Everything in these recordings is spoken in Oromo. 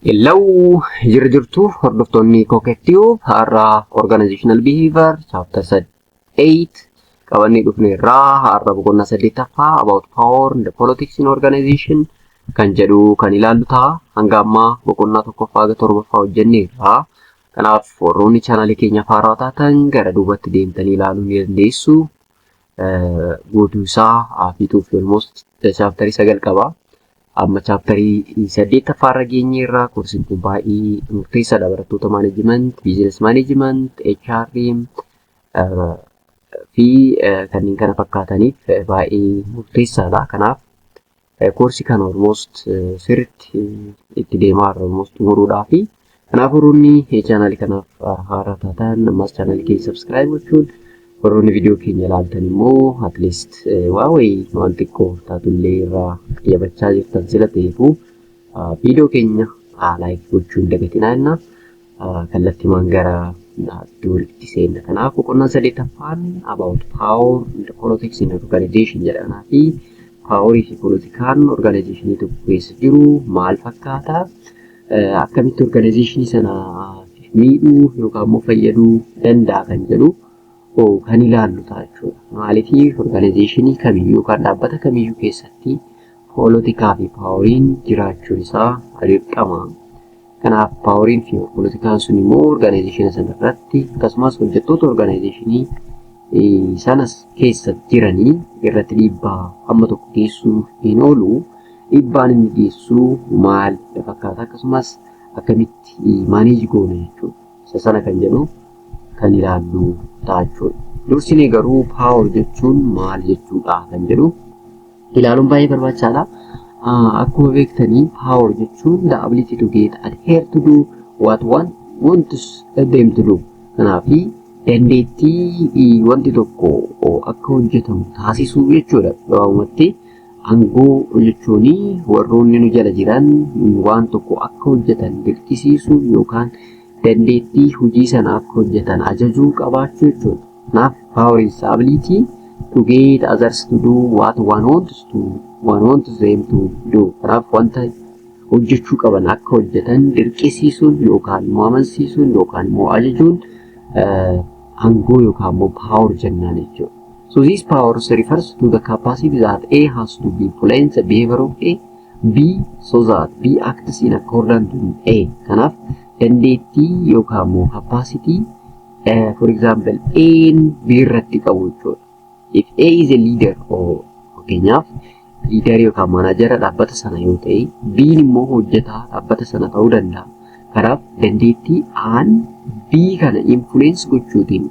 Hello, jirra jirtu hordoftoonni Kookettiyu, har'a Organizational Behavior chapter 8 qabannee dhufne irraa har'a boqonnaa saddeettaffaa about power and the politics in organization kan jedhu kan ilaallu ta'a. Hanga ammaa boqonnaa tokkoffaa haga torbaffaa hojjenneerra. Kanaaf warroonni chaanalii keenya haaraa taatan gara duubatti deemtanii ilaaluu ni dandeessu. Guutuu isaa fixuuf almost chapterii 9 qaba. Amma chapterii saddeettaffaa irra geenyeerra. Koorsiin kun baay'ee murteessaadha barattoota management, business management, HRM fi kanneen kana fakkaataniif baay'ee murteessaadha. Kanaaf koorsii kana almost sirriitti itti deemaa jirra almost xumuruudhaafi. Kanaaf warroonni chaanalii kanaaf haaraa taatan ammas chaanalii keenya subscribe gochuun, warroonni viidiyoo keenya ilaaltan immoo at least waa wayii waan xiqqoo taatullee irraa qayyabachaa jirtan sila ta'eefu viidiyoo keenya like gochuu hin dagatinaa jenna. Kallattiimaan gara duriitti seenna. Kanaaf boqonnaan saddeettaffaan about power and politics in organization jedhanaa fi powerii fi politikaan organizationii tokko keessa jiru maal fakkaata? Akkamitti organizationii sana miidhuu yookaan immoo fayyaduu danda'a kan jedhu kan ilaallu ta'a jechuudha. Maaliif organizationii kamiyyuu yookaan dhaabbata kamiyyuu keessatti poolitikaa fi poweriin jiraachuun isaa dirqama. Kanaaf poweriin fi poolitikaan sun immoo organizationa sana irratti akkasumas hojjettoota organizationii sanas keessa jiranii irratti dhiibbaa hamma tokko geessuu hin oolu. Dhiibbaan inni geessu maal fakkaata, akkasumas akkamitti manage goona jechuudha. Isa sana kan jedhu kan ilaallu ta'a jechuudha. Dursinee garuu power jechuun maal jechuudha kan jedhu ilaaluun baay'ee barbaachisaadha. Akkuma beektanii, power jechuun the ability to get others to do what one wants them to do. Kanaafi dandeettii wanti tokko akka hojjetamu taasisuu jechuudha. Gabaabumatti aangoo jechuun warroonni nu jala jiran waan tokko akka hojjetan dirqisiisuu yookaan dandeettii hojii sana akka hojjetan ajajuu qabaachuu jechuudha. Kanaaf power is the ability to get others to do what one wants them to do. Kanaaf wanta hojjechuu qaban akka hojjetan dirqisiisuun yookaan immoo amansiisuun yookaan immoo ajajuun aangoo yookaan immoo power jennaan jechuudha. So this power refers to the capacity that A has to influence the behavior of A, B so that B acts in accordance with A. Kanaaf dandeettii yookaan immoo capacity for example A'n B irratti qabu jechuudha. If A is a leader or fakkeenyaaf leader yookaan managera dhaabbata sana yoo ta'e, B'n immoo hojjetaa dhaabbata sana ta'uu danda'a. Kanaaf dandeettii A'n B kana influence gochuutiin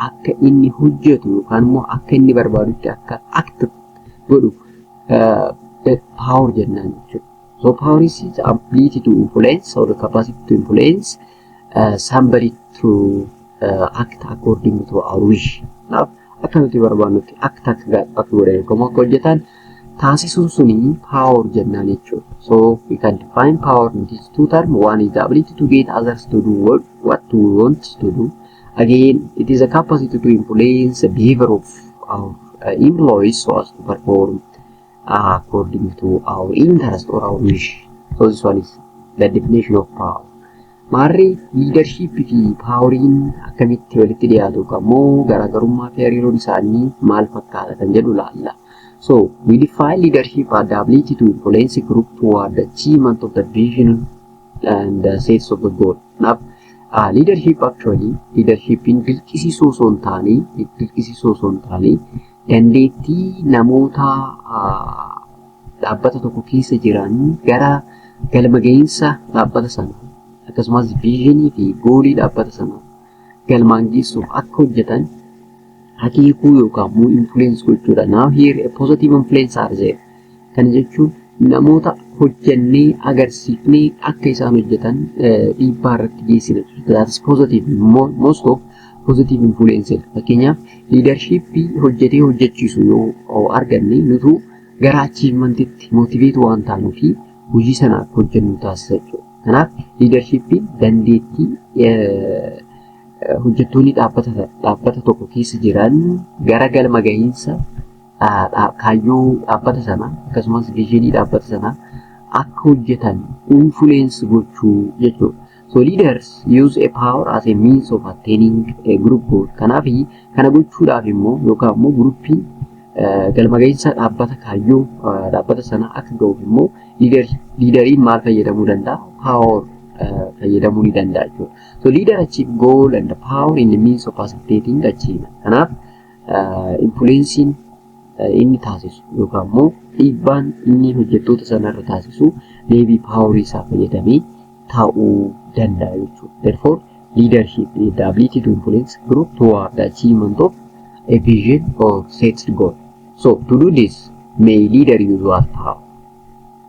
akka inni hojjetu yookaan immoo akka inni barbaadutti akka act godhu power jennaan jechuudha. So power is the ability to influence or the capacity to influence somebody to act according to our wish. Kanaaf akka nuti barbaannutti act akka godhan yookaan akka hojjetan taasisuun suni power jennaan jechuudha. So we can define power in these two terms. One is the ability to get others to do what we want to do. Again, it is a capacity to influence the behavior of our employees so as to perform according to our interest or our wish. So this one is the definition of power. Maarree, leadership fi poweriin akkamitti walitti dhiyaatu ammoo garaagarummaa fi hariiroon isaanii maal fakkaata kan jedhu laalla. So we define leadership as the ability to influence a group toward the achievement of the vision and the sets of the goal. Kanaaf leadership actually leadershipiin dirqisiisoo osoo hin taane dandeettii namoota dhaabbata tokko keessa jiran gara galma gahiinsa dhaabbata sana akkasumas visionii fi goalii dhaabbata sana galmaan geessuuf akka hojjetan akeekuu yookaan immoo influence gochuudha. Now here a positive influence are there. Kana jechuun namoota hojjennee agarsiifnee akka isaan hojjetan dhiibbaa irratti geessina. That is positive. Most of positive influence. Fakkeenyaaf leadershipii hojjetee hojjechiisu yoo arganne, nutu gara achievementitti motivate waan taanuu fi hojii sana akka hojjennu taasisa jechuudha. Kanaaf leadershipiin dandeettii hojjettoonni dhaabbata tokko keessa jiran gara galma gahiinsa kaayyoo dhaabbata sanaa akkasumas visionii dhaabbata sanaa akka hojjetan influence gochuu jechuudha. So leaders use a power as a means of attaining a group goal. Kanaaf kana gochuudhaaf immoo yookaan immoo groupiin galma gahinsa dhaabbata kaayyoo dhaabbata sanaa akka ga'uuf immoo leaderiin maal fayyadamuu danda'a? Power fayyadamuu ni danda'a jechuudha. So leader achieve goal and the power in the means of facilitating achievement. Kanaaf influenceiin inni taasisu yookaan immoo dhiibbaan inni hojjettoota sanarra taasisu maybe powerii isaa fayyadamee ta'uu danda'a jechuudha. Therefore, leadership is the ability to influence group toward the achievement of a vision or set goal. So to do this, may leader use what power?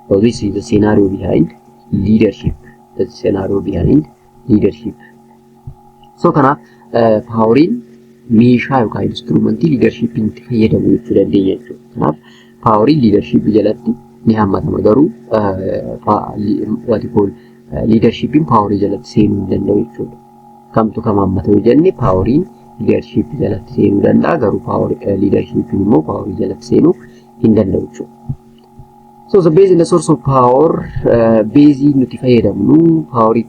So this is the scenario behind leadership. The scenario behind leadership. So kanaaf poweriin meeshaa yookaan instrumentii leadershipiin itti fayyadamu jechuu dandeenya jechuudha. Kanaaf poweriin leadershipii jalatti ni hammatama, garuu what you call leadershipiin powerii jalatti seenuu hin danda'u jechuudha. Kamtu kam hammata yoo jenne, poweriin leadershipii jalatti seenuu danda'a, garuu leadershipiin immoo powerii jalatti seenuu hin danda'u jechuudha. So the base and the source of power, baseii nuti fayyadamnu powerii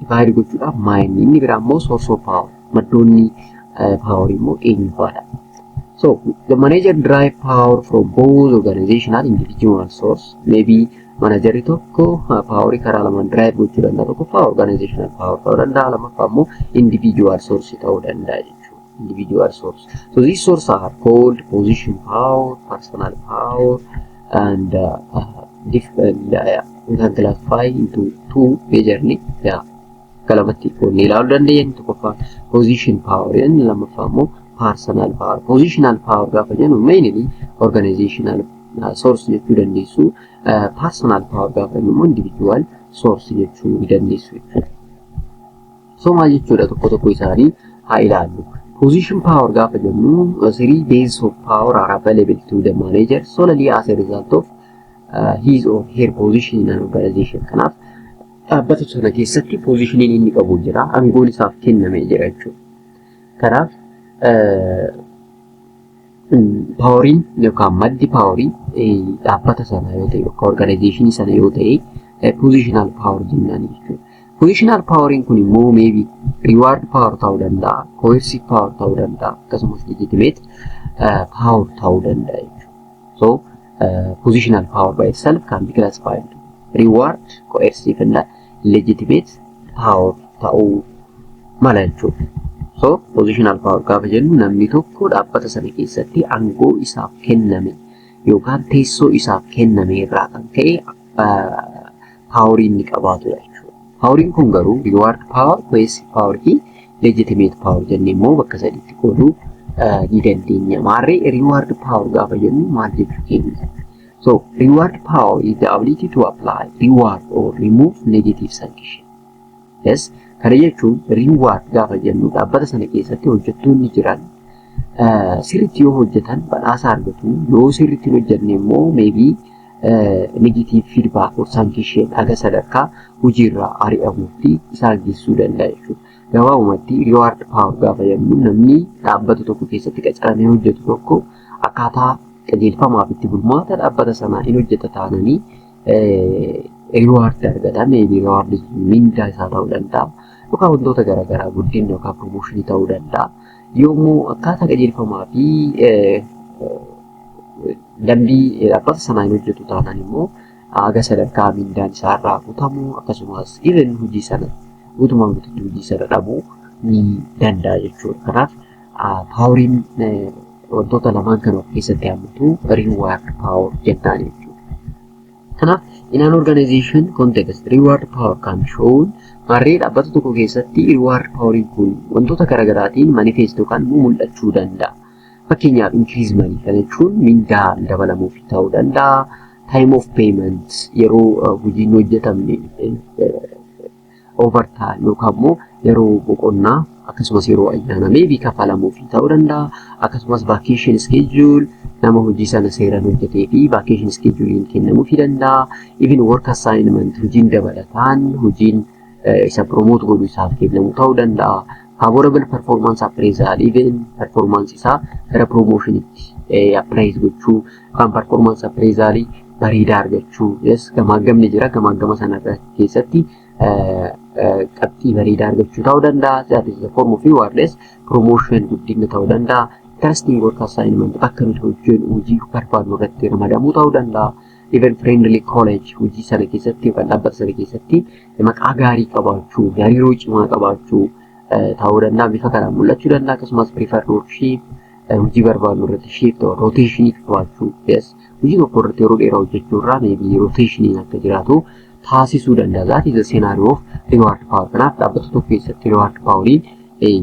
divide gochuudhaaf maayinni inni biraa immoo source of power, maddoonni powerii immoo eenyu fa'aadha? So the manager derive power from both organizational, individual source. Maybe managerri tokko powerii karaa lamaan derive gochuu danda'a. Tokkoffaa organizational power ta'uu danda'a. Lammaffaa immoo individual source ta'uu danda'a jechuudha. Individual source. So these sources are called position power, personal power, and we can classify into two majorly. Yeah. Bakka lamatti qoodnee ilaaluu dandeenya. Inni tokkoffaan position power, inni lammaffaa immoo personal power. Positional power gaafa jennu mainly organizational source jechuu dandeessu. Personal power gaafa jennu immoo individual source jechuu ni dandeessu jechuudha. So maal jechuudha, tokko tokko isaanii haa ilaallu. Position power gaafa jennu, three bases of power are available to the manager solely as a result of his or her position in an organization. Kanaaf dhaabbata sana keessatti positioniin inni qabu jira, aangoon isaaf kennamee jira jechuudha. Kanaaf poweriin yookaan maddi powerii dhaabbata sana yoo ta'e yookaan organizationii sana yoo ta'e positional power jennaan jechuudha. Positional poweriin kun immoo maybe reward power ta'uu danda'a, coercive power ta'uu danda'a, akkasumas legitimate power ta'uu danda'a jechuudha. So positional power by itself can be classified into reward, coercive and legitimate power ta'uu mala jechuudha. So positional power gaafa jennu namni tokko dhaabbata sana keessatti aangoo isaaf kenname yookaan teessoo isaaf kenname irraa kan ka'e powerii inni qabaatudha jechuudha. Poweriin kun garuu reward power, coercive power fi legitimate power jennee immoo bakka sadiitti qooduu ni dandeenya. Maarree reward power gaafa jennu maal jechuu keenya? So reward power is the ability to apply reward or remove negative sanction. Yes, kana jechuun reward gaafa jennu dhaabbata sana keessatti hojjettoonni jiran sirriitti yoo hojjetan badhaasa argatu, yoo sirriitti hin hojjenne immoo maybe negative feedback or sanction haga sadarkaa hojiirraa ari'amuutti isaan geessuu danda'a jechuudha. Gabaabumatti reward power gaafa jennu namni dhaabbata tokko keessatti qacaramee hojjetu tokko akkaataa qajeelfamaaf itti bulmaata dhaabbata sanaa hin hojjeta taananii reward argata. Maybe reward mindaa isaa ta'uu danda'a yookaan wantoota garaagaraa, guddina yookaan promotionii ta'uu danda'a. Yommuu akkaataa qajeelfamaa fi dambii dhaabbata sanaa hin hojjetu taanaan immoo haga sadarkaa mindaan isaarraa kutamu, akkasumas even hojii sana guutumaan guututti hojii sana dhabuu ni danda'a jechuudha. Kanaaf poweriin wantoota lamaan kan of keessatti hammatu reward power jennaan jechuudha. Kanaaf in an organization context, reward power can shown, maarree dhaabbata tokko keessatti reward poweriin kun wantoota garaagaraatiin manifest yookaan immoo mul'achuu danda'a. Fakkeenyaaf increase money, kana jechuun mindaan dabalamuuf ta'uu danda'a. Time of payment, yeroo hojiin hojjetamne overtime yookaan immoo yeroo boqonnaa, akkasumas yeroo ayyaana maybe kafalamuuf ta'uu danda'a. Akkasumas vacation schedule, nama hojii sana seeraan hojjetee fi vacation schedule kennamuufii danda'a. Even work assignment, hojiin dabalataan, hojiin isa promote godhu isaaf kennamu ta'uu danda'a. Favorable performance appraisal, even performance isaa gara promotionitti appraise gochuu yookaan performance appraisal bareedaa argachuu, yes, gamaagamni jira, gamaagama sana keessatti qabxii bareedaa argachuu ta'uu danda'a. That is the form of rewards. Promotion, guddina ta'uu danda'a. Interesting work assignment, bakka nuti hojjennu hojii barbaadnu irratti ramadamuu ta'uu danda'a. Even friendly colleague, hojii sana keessatti yookaan dhaabbata sana keessatti maqaa gaarii qabaachuu, hariiroo cimaa qabaachuu ta'uu danda'a. Bifa kanaan mul'achuu danda'a. Akkasumas preferred work shift, hojii barbaadnu irratti shift rotationii qabaachuu, yes, hojii tokko irratti yeroo dheeraa hojjechuu irraa maybe rotationiin akka jiraatu taasisuu danda'a. That is the scenario of reward power. Kanaaf dhaabbata tokko keessatti reward poweriin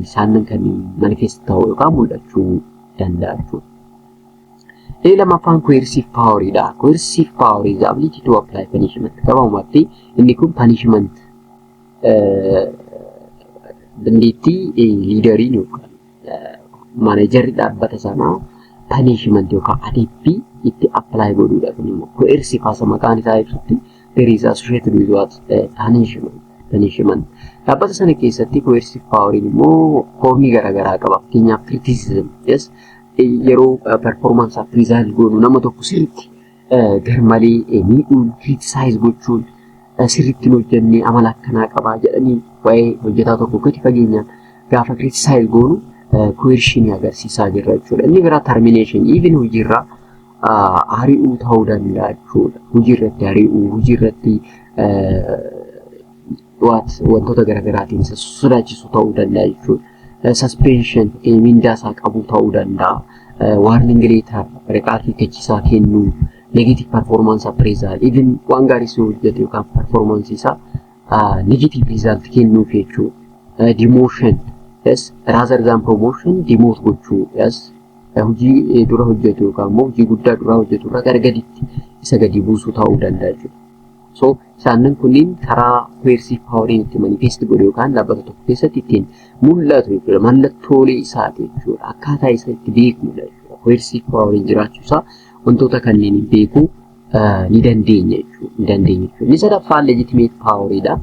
isaan kan manifest ta'u yookaan mul'achuu danda'a jechuudha. Inni lammaffaan coercive poweridha. Coercive power is the ability to apply punishment. Gabaabumatti inni kun punishment, dandeettii leaderiin yookaan managerri dhaabbata sanaa punishment yookaan adabbii itti apply godhuudha. Kun immoo coercive haasa maqaan isaa ibsutti there is associated with what? Punishment. Punishment. Dhaabbata sana keessatti coercive poweriin immoo formii garaagaraa qaba. Fakkeenyaaf criticism. Yes. Yeroo performance appraisal goonu nama tokko sirriitti garmalee miidhuun, criticize gochuun, sirriitti hin hojjennee, amala akkanaa qabaa jedhanii waa'ee hojjetaa tokko gadi fageenyaan gaafa criticize goonu coercion agarsiisaa jirra jechuudha. Inni biraa termination, even hojiirraa ari'uu ta'uu danda'a jechuudha. Hojiirratti ari'uu, hojiirratti wantoota garaagaraatiin isa sodaachisu ta'uu danda'a jechuudha. Suspension, mindaa isaa qabuu ta'uu danda'a. Warning letter, waraqaa akeekkachiisaa kennuu, negative performance appraisal, even waan gaarii si hojjete yookaan performance isaa negative result kennuuf jechuudha. Demotion, yes, rather than promotion, demote gochuu, yes, hojii dura hojjetu yookaan immoo hojii guddaa dura hojjetu irraa gara gaditti isa gadi buusuu ta'uu danda'a jechuudha. So isaanin kunniin karaa coercive poweriin itti manifest godhu yookaan dhaabbata tokko keessatti ittiin mul'atu jechuudha. Mallattoolee isaati jechuudha. Akkaataa isa itti beeknudha jechuudha. Coercive poweriin jiraachuu isaa wantoota kanneen beekuu ni dandeenya jechuudha. Ni dandeenya jechuudha. Inni sadaffaan legitimate poweridha.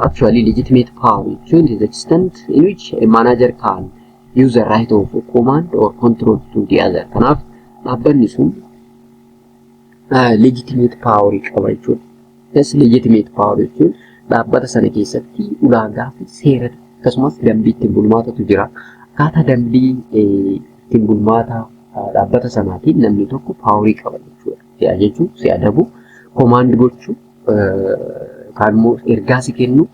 Actually, legitimate power jechuun is the extent in which a manager can use the right of command or control to the other. Kanaaf dhaabbanni sun legitimate power qaba jechuudha. Yes, legitimate power jechuun dhaabbata sana keessatti ulaagaa fi seera akkasumas dambii ittiin bulmaatatu jira. Akkaataa dambii ittiin bulmaata dhaabbata sanaatiin namni tokko powerii qaba jechuudha. Si ajajuu, si adabu, command gochuu yookaan immoo ergaa si kennu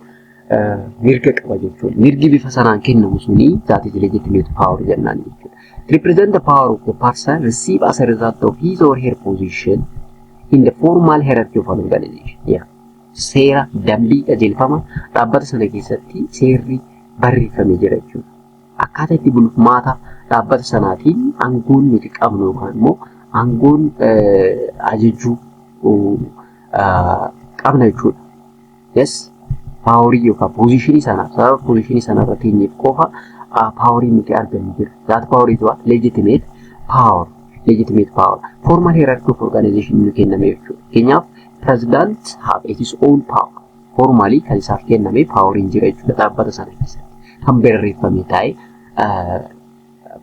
mirga qaba jechuudha. Mirgi bifa sanaan kennamu suni that is legitimate power jennaan jechuudha. It represent the power of the person receive as a result of his or her position in the formal hierarchy of an organization. Yeah. Seera, dambii, qajeelfama dhaabbata sana keessatti seerri barreeffamee jira jechuudha. Akkaataa itti bulmaata dhaabbata sanaatiin aangoon nuti qabnu yookaan immoo aangoon ajajuu qabna jechuudha. Yes, powerii yookaan positionii sanaaf, sababa positionii sanarra teenyeef qofa powerii nuti argannu jira. That power is what? Legitimate power. Legitimate power. Formal hierarchy of organization nu kenname jechuudha. Fakkeenyaaf, president have its own power. Formally kan isaaf kenname poweriin jira jechuudha dhaabbata sana keessatti. Kan barreeffame taa'ee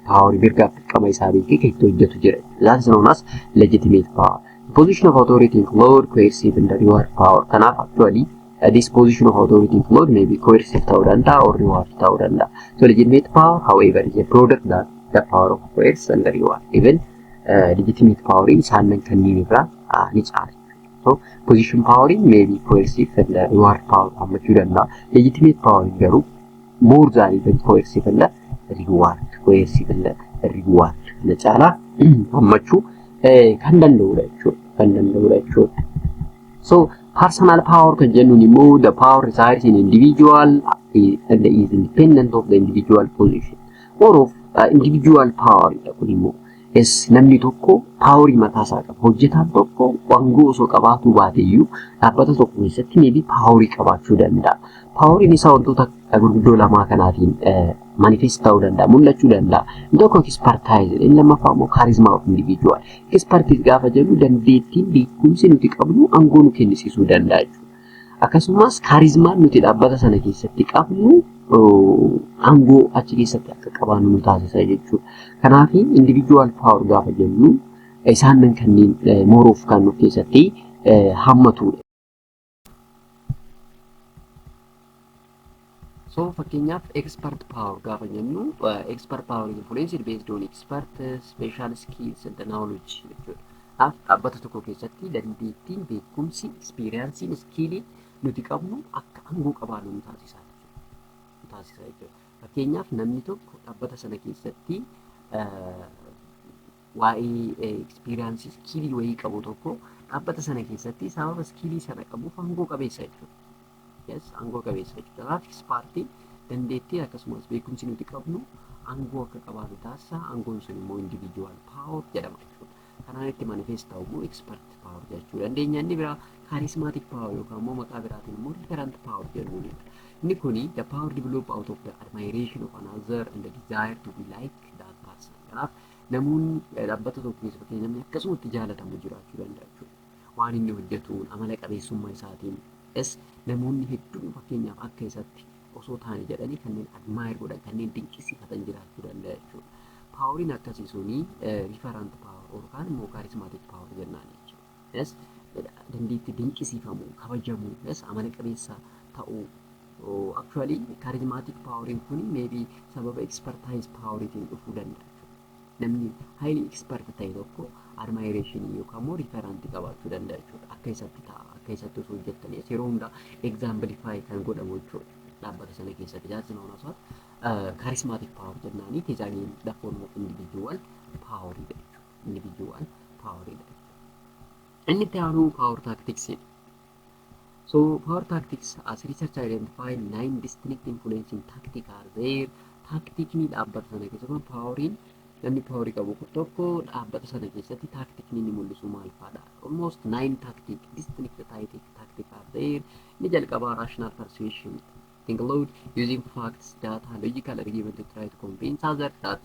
powerii mirgaaf dirqama isaa beekee kan itti hojjetu jira. That is known as legitimate power. Position of authority include coercive and reward power. Kanaaf actually this position of authority include maybe coercive ta'uu danda'a or reward ta'uu danda'a. So legitimate power, however, is a broader than the power of coerce and reward. Even legitimate power isaan kanneen irraa ni caala. So position power may be coercive and reward power hammachuu danda'a. Legitimate power garuu more than even coercive and reward. Coercive and reward kana caalaa hammachuu kan danda'udha jechuudha. Kan danda'udha jechuudha. So personal power kan jennuun immoo the power resides in individual and is independent of the individual position. More of individual power dha kun immoo. Yes, namni tokko powerii mataa isaa qaba. Hojjetaan tokko aangoo osoo qabaatuu baate iyyuu dhaabbata tokko keessatti maybe powerii qabaachuu danda'a. Poweriin isaa wantoota gurguddoo lamaa kanaatiin manifest ta'uu danda'a, mul'achuu danda'a. Inni tokko expertise, inni lammaffaa immoo charisma of individual. Expertise gaafa jennu dandeettiin, beekumsi nuti qabnu aangoo nu kennisiisuu danda'a jechuudha. Akkasumas charismaan nuti dhaabbata sana keessatti qabnu aangoo achi keessatti akka qabaannu nu taasisa jechuudha. Kanaaf individual power gaafa jennu Isaan kanneen more of kan of keessatti hammatudha. So fakkeenyaaf, expert power gaafa jennu, expert power is influenced based on expert special skills and knowledge jechuudha. Kanaaf dhaabbata tokko keessatti dandeettiin, beekumsi, experienceiin, skilliin nuti qabnu akka aangoo qabaannu nu taasisa jechuudha. Nu taasisa jechuudha. Fakkeenyaaf, namni tokko dhaabbata sana keessatti waa'ee experienceii, skillii wayii qabu tokko dhaabbata sana keessatti sababa skillii sana qabuuf aangoo qabeessa jechuudha. Yes, aangoo qabeessa jechuudha. Kanaaf expertiin dandeettii akkasumas beekumsi nuti qabnu aangoo akka qabaannu taasisa. Aangoon sun immoo individual power jedhama jechuudha. Kanaan itti manifest ta'u immoo expert power jechuu dandeenya. Inni biraa charismatic power yookaan immoo maqaa biraatiin immoo referent power jedhamuunidha. Inni kuni the power develop out of the admiration of another and the desire to be like that person. Kanaaf namoonni dhaabbata tokko keessa, fakkeenya, namni akkasumatti jaalatamu jiraachuu danda'a jechuudha. Waan inni hojjetuun, amala qabeessummaa isaatiin, yes, namoonni hedduun fakkeenyaaf akka isatti osoo taane jedhanii kanneen admire godhan, kanneen dinqisiifatan jiraachuu danda'a jechuudha. Poweriin akkasii suni referent power yookaan immoo charismatic power jennaan jechuudha. Yes, dandeettii dinqisiifamuu, kabajamuu, yes, amala qabeessa ta'uu. Actually, charismatic poweriin kun maybe sababa expertise poweriitiin dhufuu danda'a jechuudha. Namni highly expert ta'e tokko admiration yookaan immoo referent qabaachuu danda'a jechuudha. Akka isatti ta'a, akka isatti osoo hojjettanii yeroo hundaa exemplify kan godhamu jechuudha. Dhaabbata sana keessatti jaarsi nama what charismatic power jennaani, it is again the form of individual power jechuudha. Individual power jechuudha. Inni itti aanu power tactics. So power tactics, as research identify nine distinct influencing tactic are there. Tacticni dhaabbata sana keessatti poweriin, namni powerii qabu tokko dhaabbata sana keessatti tacticni inni mul'isu maal fa'aadha? Almost nine tactic, distinct tactic are there. Inni jalqabaa rational persuasion include using facts, data, logical argument to try to convince others that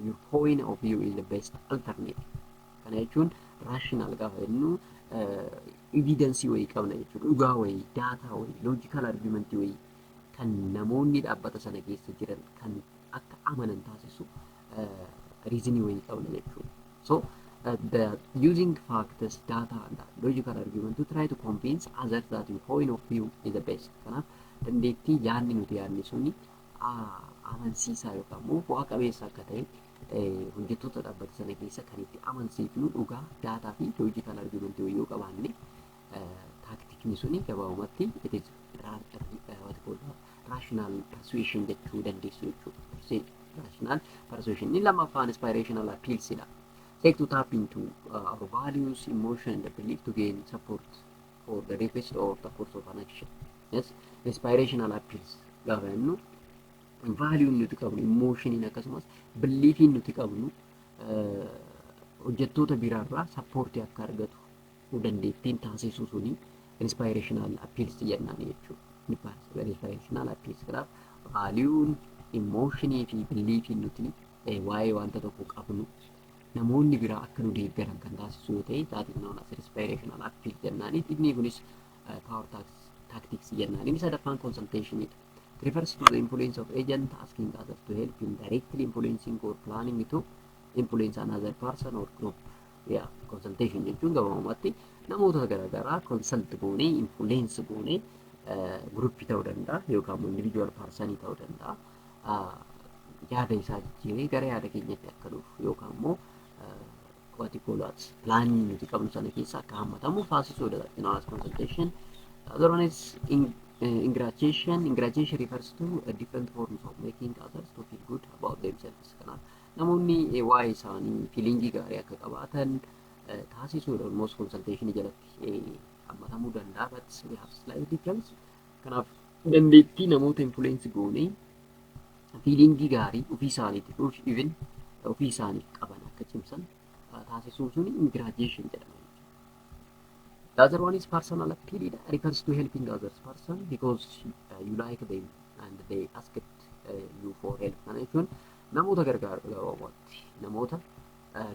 your point of view is the best alternative. Kana jechuun rational gaafa jennu evidenceii wayii qabna jechuudha. Dhugaa wayii, data wayii, logical argument wayii kan namoonni dhaabbata sana keessa jiran kan akka amanan taasisu reasonii wayii qabna jechuudha. So the using facts, data and logical argument to try to convince others that your point of view is the best. Kanaaf dandeettii yaadni nuti yaadne suni amansiisaa yookaan immoo bu'aa qabeessa akka ta'e hojjettoota dhaabbata sana keessa kan itti amansiifnu dhugaa, data fi logical argument wayii yoo qabaanne, tacticni suni gabaabumatti it is what called rational persuasion jechuu dandeessu jechuudha. Rational persuasion. Inni lammaffaan inspirational appeals dha. Seek to tap into our values, emotion and the belief to gain support for the request or the course of an action. Yes, inspirational appeals gaafa jennu value nuti qabnu, emotioniin akkasumas beliefiin nuti qabnu hojjettoota biraarraa supportii akka argatu dandeettiin taasisuu suni inspirational appeals jennaan jechuudha. Inspirational appeals, kanaaf valueun, emotionii fi beliefiin nuti waa'ee wanta tokko qabnu namoonni biraa akka nu deeggaran kan taasisu yoo ta'e, that is known as inspirational appeal jennaani. Inni kunis power tactics jennaan. Inni sadaffaan consultationidha. It refers to the influence of agent asking others to help him directly influencing or planning to influence another person or group. Yeah, consultation jechuun gabaabumatti namoota garaagaraa consult goonee, influence goonee, groupii ta'uu danda'a yookaan immoo individual personii ta'uu danda'a. Yaada isaa jijjiiree gara yaada keenyatti akka dhufu yookaan immoo what you call that planii nuti qabnu sana keessa akka hammatamu taasisuudha. Known as consultation. The other one is ingratiation. Ingratiation refers to different forms of making others to feel good about themselves. Kanaaf namoonni waa'ee isaanii feelingii gaarii akka qabaatan taasisuudha. Almost consultation jalatti hammatamuu danda'a, but we have slight difference. Kanaaf dandeettii namoota influence goonee feelingii gaarii ofii isaaniitiif, even ofii isaaniif qaban akka cimsan taasisuun suni ingratiation jedhama. The other one is personal appeal. It refers to helping others person because you like them and they ask it, you for help. Kana jechuun namoota gargaaru, gabaabumatti namoota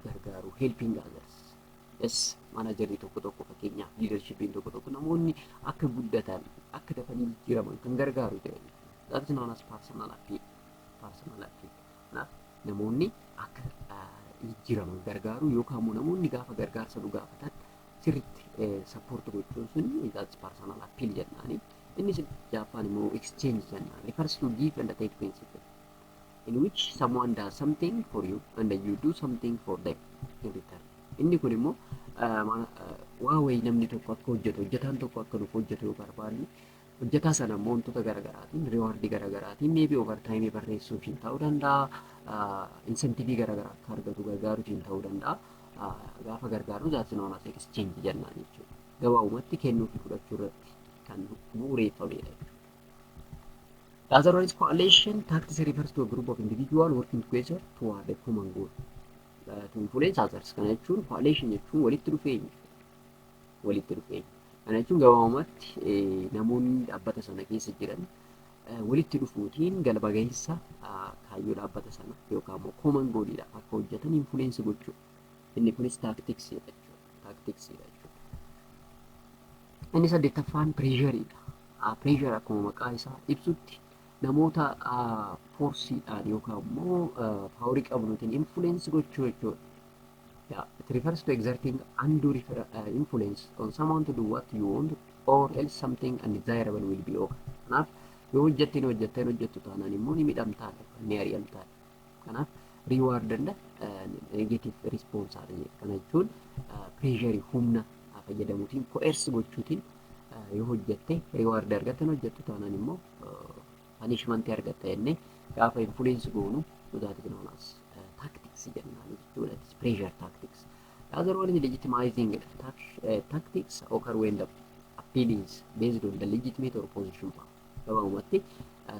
gargaaru, helping others. Yes, managerri tokko tokko, fakkeenyaaf leadershipiin tokko tokko, namoonni akka guddatan, akka dafanii jijjiiraman kan gargaaru jira jechuudha. That is known as personal appeal. Personal appeal. Kanaaf namoonni akka jijjiiraman gargaaru yookaan immoo namoonni gaafa gargaarsa nu gaafatan sirriitti support gochuun sun, that's personal appeal jennaani. Inni ja'affaan immoo exchange jennaan. Refers to give and take principle in which someone does something for you and you do something for them in return. Inni kun immoo waa wayii namni tokko akka hojjetu, hojjetaan tokko akka nuuf hojjetu yoo barbaanne, hojjetaa sana immoo wantoota garaagaraatiin, rewardii garaagaraatiin, maybe overtimeii barreessuufiin ta'uu danda'a, incentiveii garaagaraa akka argatu gargaaruutiin ta'uu danda'a. Gaafa gargaaru, that's known as exchange jennaan jechuudha. Gabaabumatti kennuu fi fudhachuu irratti kan bu'uureeffamedha jechuudha. The other one is coalition. Tactics refers to a group of individuals working together toward a common goal to influence others. Kana jechuun coalition jechuun walitti dhufeenya. Walitti dhufeenya. Kana jechuun gabaabumatti namoonni dhaabbata sana keessa jiran walitti dhufuutiin galma gahinsa kaayyoo dhaabbata sana yookaan immoo common goaliidhaaf akka hojjetan influence gochuu. Inni kunis tacticsiidha jechuudha. Tacticsiidha jechuudha. Inni saddeettaffaan pressureiidha. Pressure akkuma maqaa isaa ibsutti namoota forceiidhaan yookaan immoo powerii qabnuutiin influence gochuu jechuudha. Yeah, it refers to exerting undue influence on someone to do what you want or else something undesirable will be occur. Kanaaf yoo hojjetteen hojjetteen hojjettu taanaan immoo ni miidhamtaa, ni ari'amtaa. Kanaaf reward and negative response jedha. Kana jechuun pressureii humna fayyadamuutiin, coerce gochuutiin yoo hojjette reward argatta, hojjettu taanaan immoo punishmentii argatta jennee gaafa influence goonu, that is known as tactics jennaan jechuudha. It is pressure tactics. The other one is legitimizing tactics occur when the appeal is based on the legitimate or position power. Gabaabumatti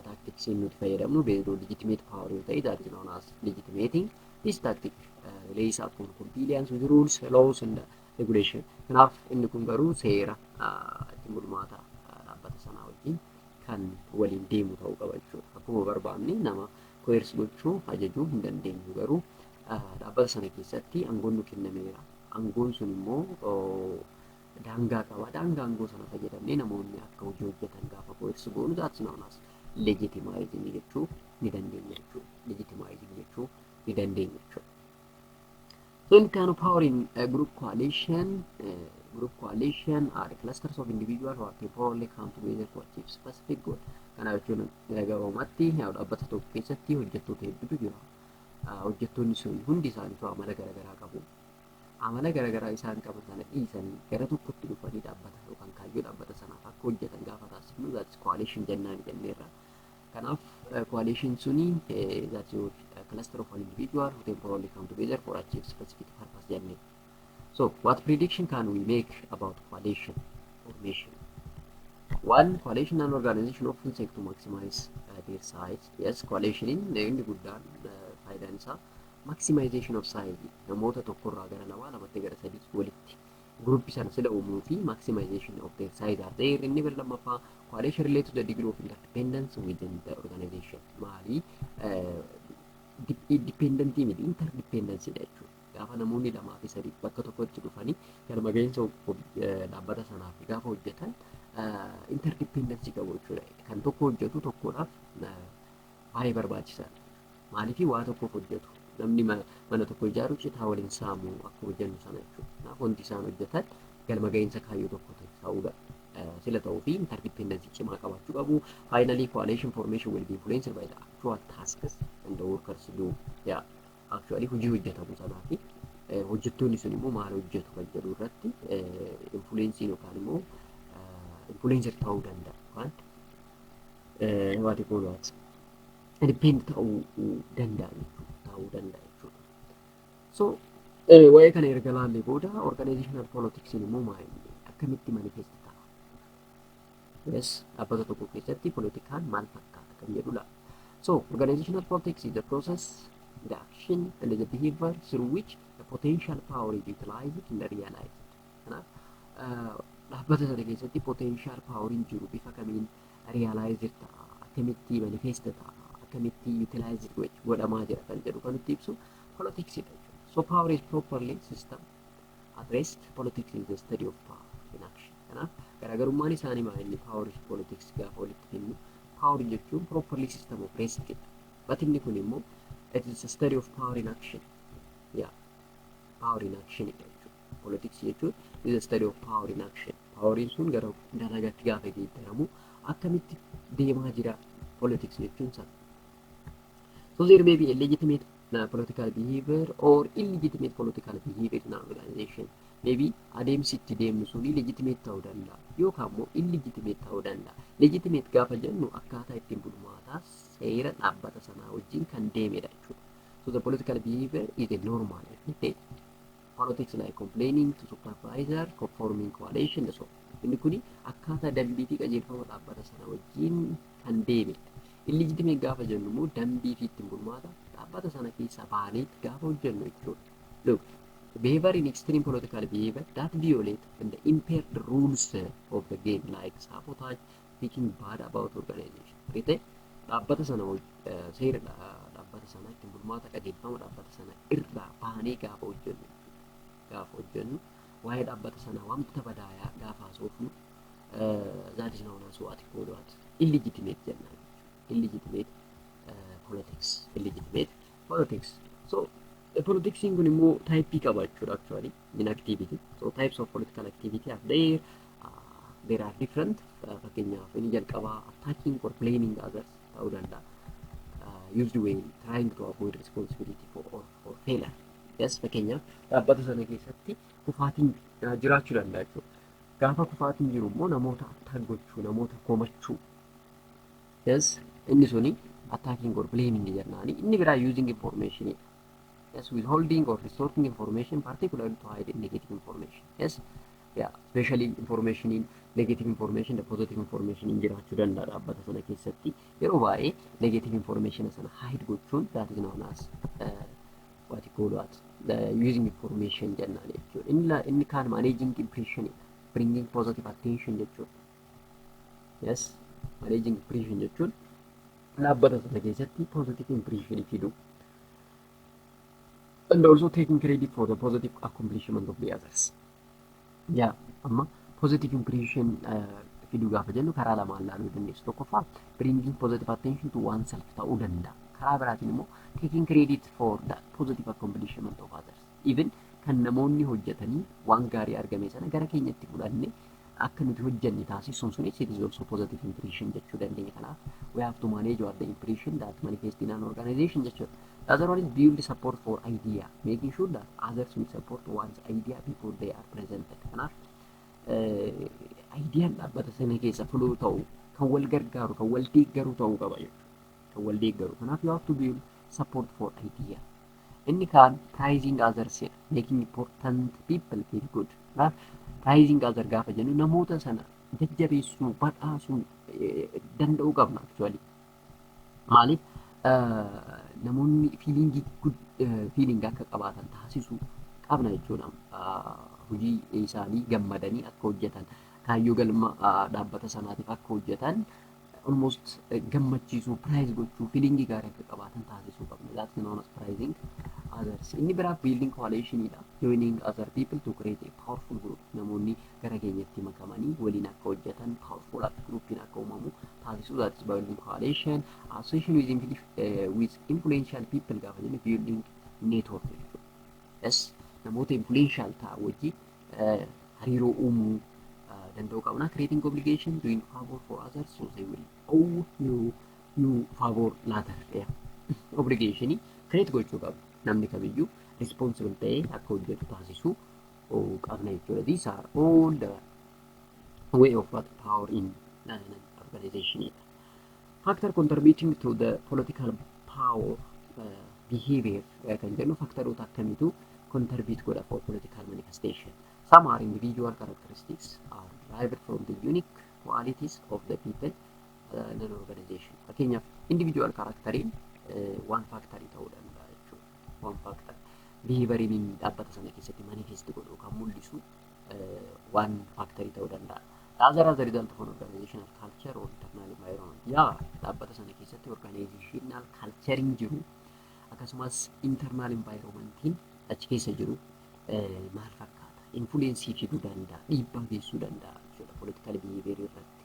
tacticsiin nuti fayyadamnu based on legitimate power yoo ta'e, that is known as legitimating. This tactic lays upon compliance with rules, laws and regulation. Kanaaf inni kun garuu seera ittiin bulmaata dhaabbata sanaa wajjin kan waliin deemu ta'uu qaba jechuudha. Akkuma barbaanne nama coerce gochuu, ajajuu hin dandeenyu, garuu dhaabbata sana keessatti aangoon nu kennameera. Aangoon sun immoo daangaa qaba. Daangaa aangoo sana fayyadamnee namoonni akka hojii hojjetan gaafa coerce goonu, that's known as legitimizing jechuu ni dandeenya jechuudha. Legitimizing jechuu ni dandeenya jechuudha. So inni itti aanu power in group coalition. Group coalition are clusters of individuals who are temporarily come together to achieve specific goal. Kana jechuun gabaabumatti dhaabbata tokko keessatti hojjettoota hedduutu jira. Hojjettoonni sun hundi isaaniitu amala garaagaraa qabu. Amala garaagaraa isaan qaban sana dhiisanii gara tokkotti dhufanii dhaabbata yookaan kaayyoo dhaabbata sanaaf akka hojjetan gaafa taasifnu, that's coalition jennaan jenneerra. Kanaaf coalition suni, that's your cluster of an individual who temporarily come together for achieve specific purpose jennee. So what prediction can we make about coalition formation? One, coalition and organization often seek to maximize their size. Yes, coalition inni guddaan faayidaan isaa maximization of size, namoota tokkorraa gara lamaa, lamatti gara sadii walitti groupii sana sila uumuu fi maximization of their size are there. Inni bira lammaffaa, coalition relate to the degree of interdependence within the organization. Maali? Dependentii miti, interdependency dha jechuudha. Gaafa namoonni lamaa fi sadii bakka tokkotti dhufanii galma gahinsa dhaabbata sanaaf gaafa hojjetan interdependency qabu jechuudha. Kan tokko hojjetu tokkodhaaf baay'ee barbaachisaadha. Maaliif waa tokkoof hojjetu? Namni mana tokko ijaaru citaa waliin saamu akkuma jennu sana jechuudha. Kanaaf wanti isaan hojjetan galma gahinsa kaayyoo tokko ta'uudha. Sila ta'uu fi interdependency cimaa qabaachuu qabu. Finally, coalition formation will be influenced by the actual tasks and the workers do. Yeah. Actually hojii hojjetamu sanaa fi hojjettoonni sun immoo maal hojjetu kan jedhu irratti influenceiin yookaan immoo influencer ta'uu danda'a yookaan what you call that, depend ta'uu danda'a jechuudha. Ta'uu danda'a jechuudha. So waa'ee kana erga laallee booda organizational politics immoo maal, akkamitti manifest ta'a? Yes, dhaabbata tokko keessatti politikaan maal fakkaata kan jedhu laalla. So organizational politics is the process, the action and the behavior through which the potential power is utilized and realized. Kanaaf dhaabbata sana keessatti potential poweriin jiru bifa kamiin realized ta'a, akkamitti manifest ta'a, akkamitti utilized godhamaa jira kan jedhu kan nutti ibsu politics dha jechuudha. So power is properly system at rest. Politics is the study of power in action. Kanaaf garaagarummaan isaanii maal inni power fi politics gaafa walitti kennu, power jechuun properly system of rest jedha. But inni kun immoo it is a study of power in action. Yaa, power in action jechuudha. Politics jechuun is a study of power in action. Poweriin sun gara dalagatti gaafa geeddaramu akkamitti deemaa jira politics jechuun sana. So there may be a legitimate political behavior or illegitimate political behavior in an organization. Maybe adeemsi itti deemnu suni legitimate ta'uu danda'a yookaan immoo illegitimate ta'uu danda'a. Legitimate gaafa jennu akkaataa ittiin bulmaataa seera dhaabbata sanaa wajjin kan deemedha jechuudha. So the political behavior is a normal everyday politics like complaining to supervisor, forming coalition, so inni kuni akkaataa dambii fi qajeelfama dhaabbata sana wajjin kan deemedha. Illegitimate gaafa jennu immoo dambii fi ittiin bulmaata dhaabbata sana keessaa baanee gaafa hojjennu jechuudha. Look, behavior in extreme political behavior that violate and impair the rules of the game like sabotage, speaking bad about organization. Rite dhaabbata sana seera dhaabbata sana ittiin bulmaata qajeelfama dhaabbata sana irraa baanee gaafa hojjennu, gaafa hojjennu waa'ee dhaabbata sanaa wanta badaa gaafa haasofnu, that is known as what called what illegitimate jennaan, illegitimate politics, illegitimate politics. So politicsiin kun immoo typeii qaba jechuudha actually in activity. So types of political activity are there. There are different. Fakkeenyaaf inni jalqabaa attacking or blaming others ta'uu danda'a. Used when trying to avoid responsibility for or for failure. Yes, fakkeenyaaf dhaabbata sana keessatti kufaatiin jiraachuu danda'a jechuudha. Gaafa kufaatiin jiru immoo namoota attack gochuu, namoota komachuu. Yes, inni suni attacking or blaming jennaani. Inni biraa using information. Yes, withholding or distorting information, particularly to hide negative information. Yes, yeah, especially information in negative information, the positive information in jiraachuu danda'a dhaabbata sana keessatti. Yeroo baay'ee negative information sana hide gochuun, that is known as what you call what the using information jennaan jechuudha. Inni kaan managing impression, bringing positive attention jechuudha. Yes, managing impression jechuun dhaabbata sana keessatti positive impression fiduu. And also taking credit for the positive accomplishment of the others. Yeah, amma positive impression fiduu gaafa jennu karaa lamaan ilaaluu dandeessu. Tokkoffaa, bringing positive attention to oneself ta'uu danda'a. Karaa biraatiin immoo taking credit for the positive accomplishment of others. Even kan namoonni hojjetanii waan gaarii argame sana gara keenyatti fudhanne akka nuti hojjenne taasisuun sunis it is also positive impression jechuu dandeenya. Kanaaf we have to manage what the impression that manifest in an organization jechuudha. The other one is build support for idea, making sure that others will support one's idea before they are presented. Kanaaf ideaan dhaabbata sana keessa flow ta'u kan wal gargaaru, kan wal deeggaru ta'uu qaba jechuudha. Kan wal deeggaru. Kanaaf you have to build support for idea. Inni kaan praising others jedha, making important people feel good. Kanaaf praising other gaafa jennu namoota sana jajjabeessuu, badhaasuu danda'uu qabna actually. Maaliif, namoonni feelingii feeling akka qabaatan taasisuu qabna jechuudha. Hojii isaanii gammadanii akka hojjetan, kaayyoo galma dhaabbata sanaatiif akka hojjetan almost gammachiisuu, praise gochuu, feelingii gaarii akka qabaatan taasisuu qabna. That's known as praising others. Inni biraa building coalitionidha. Joining other people to create a powerful group. Namoonni gara keenyatti makamanii waliin akka hojjetan, powerful akka groupiin akka uumamu taasisuu. That is building coalition. Association with influential people gaafa jennu building network jechuudha. Yes, namoota influential ta'an wajjin hariiroo uumuu danda'uu qabna. Creating obligation, doing favor for others so they will owe you favor later. Yeah. Obligationii create gochuu qabna. Namni kamiyyuu responsible ta'ee akka hojjetu taasisuu qabna jechuudha. These are all the way of what power in an organization. Factor contributing to the political power behavior kan jennu factoroota akkamiitu contribute godha for political manifestation? Some are individual characteristics are derived from the unique qualities of the people in an organization. Fakkeenyaaf individual characteriin one factorii ta'uu danda'a jechuudha. One factor behavioriin inni dhaabbata sana keessatti manifest godhu kan mul'isu one factorii ta'uu danda'a. The other as a result of an organizational culture or internal environment. Yaa, dhaabbata sana keessatti organizational culturein jiru akkasumas internal environmentiin achi keessa jiru maal fakkaata? Influenceii fiduu danda'a, dhiibbaa geessuu danda'a jechuudha political behavior irratti.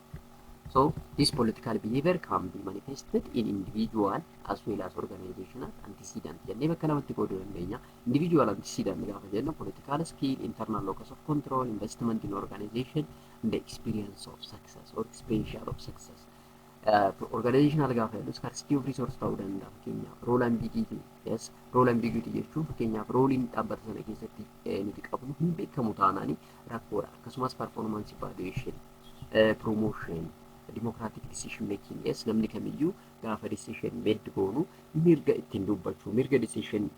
So this political behavior can be manifested in individual as well as organizational antecedent jennee bakka lamatti qooduu dandeenya. Individual antecedent gaafa jennu political skill, internal locus of control, investment in organization and the experience of success or experiential of success. Organizational gaafa jennu scarcity of resource ta'uu danda'a. Fakkeenyaaf role ambiguity. Yes, role ambiguity jechuun fakkeenyaaf roleiin dhaabbata sana keessatti nuti qabnu hin beekamu taanaani rakkoodha. Akkasumas performance evaluation, promotion, democratic decision making. Yes, namni kamiyyuu gaafa decision made goonu mirga ittiin dubbachuu, mirga decision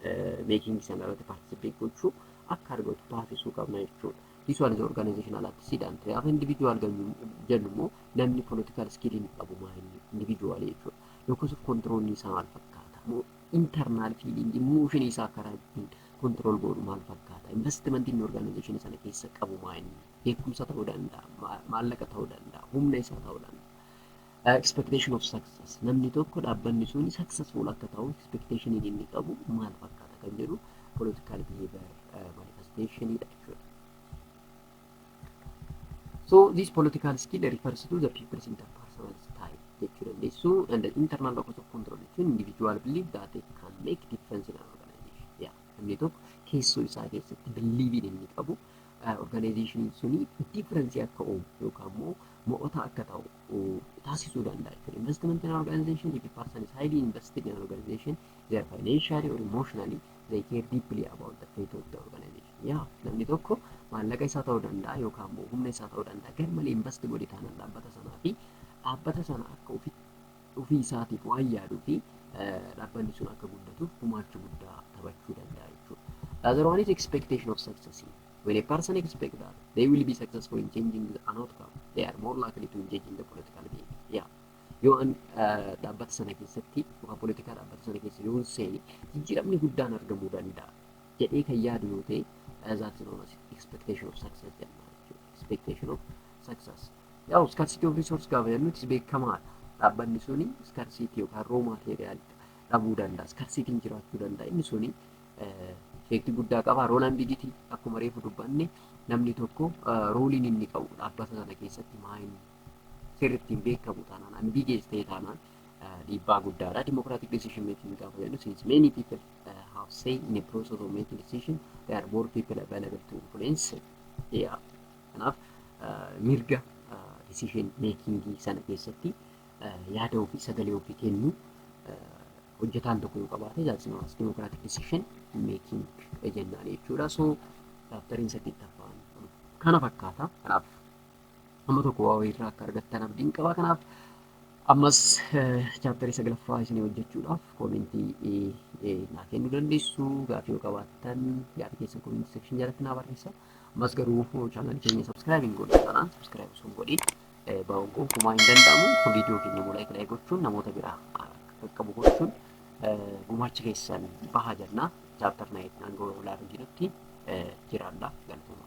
making sana irratti participate gochuu akka argatu taasisuu qabna jechuudha. This one is organizational antecedent. Gaafa individual jennu immoo namni political skill hin qabu maal individual jechuudha. Locus of control isaa maal fakkaata? Internal feeling, emotion isaa karaa ittiin control godhu maal fakkaata? Investment inni organization sana keessa qabu maal inni? Beekumsa ta'uu danda'a, maallaqa ta'uu danda'a, humna isaa ta'uu danda'a. Expectation of success. Namni tokko dhaabbanni suni successful akka ta'u expectation inni qabu maal fakkaata kan jedhu political behavior manifestation dha jechuudha. So this political skill refers to the people's interpersonal style jechuu dandeessu, and the internal locus of control jechuun individual belief that they can make difference in an organization. Yeah, namni tokko keessoo isaa keessatti believing inni qabu organization suni difference akka uumu yookaan immoo mo'ata akka ta'u taasisuu danda'a jechuudha. Investment in an organization, if a person is highly invested in an organization, they are financially or emotionally, they care deeply about the fate of the organization. Yeah, namni tokko maallaqa isaa ta'uu danda'a yookaan immoo humna isaa ta'uu danda'a gar malee invest godhe taanaan dhaabbata sanaa fi dhaabbata sana akka ofii isaatiif waan yaaduu fi dhaabbanni sun akka guddatuuf gumaacha guddaa taphachuu danda'a jechuudha. The other one is expectation of success. When a person expects that they will be successful in changing an outcome, they are more likely to engage in the political behavior. Yeah. Yoo an dhaabbata sana keessatti yookaan poolitikaa dhaabbata sana keessa yoo seeni jijjiiramni guddaan argamuu danda'a jedhee kan yaadu yoo ta'e, that's known as expectation of success jenna jechuudha. Expectation of success. Yaa'u scarcity of resource gaafa jennu beekamaadha. Dhaabbanni suni scarcity yookaan raw material dhabuu danda'a. Scarcityn jiraachuu danda'a. Inni suni effectii guddaa qaba. Role ambiguity akkuma reefu dubbanne namni tokko roleiin inni qabu dhaabbata sana keessatti maal sirriitti hin beekamu taanaan, ambiguous ta'e taanaan, dhiibbaa guddaadha. Democratic decision making gaafa jennu, since many people have say in a process of making decision, there are more people available to influence. Yeah. Kanaaf mirga decision making sana keessatti yaada ofii, sagalee ofii kennuu hojjetaan tokko yoo qabaate, that's known as democratic decision making jennaan jechuudha. So chapteriin saddeettaffaan kana fakkaata. Kanaaf amma tokko waa wayiirraa akka argattan abdiin qaba. Kanaaf ammas chapterii saglaffaa isinii hojjechuudhaaf commentii naa kennuu dandeessu. Gaafii yoo qabaattan gaafii keessan commentii section jalatti naa barreessa. Ammas garuu channelii keenya subscribe hin godhin taanaan subscribe osoo hin godhin baa'uun gonkumaa hin danda'amu. Viidiyoo keenya immoo like like gochuun namoota biraa qaqqabu gochuun gumaacha keessan bahaa jenna. Chapter 9 hanga olaanuu jirutti jiraadha. Galatooma.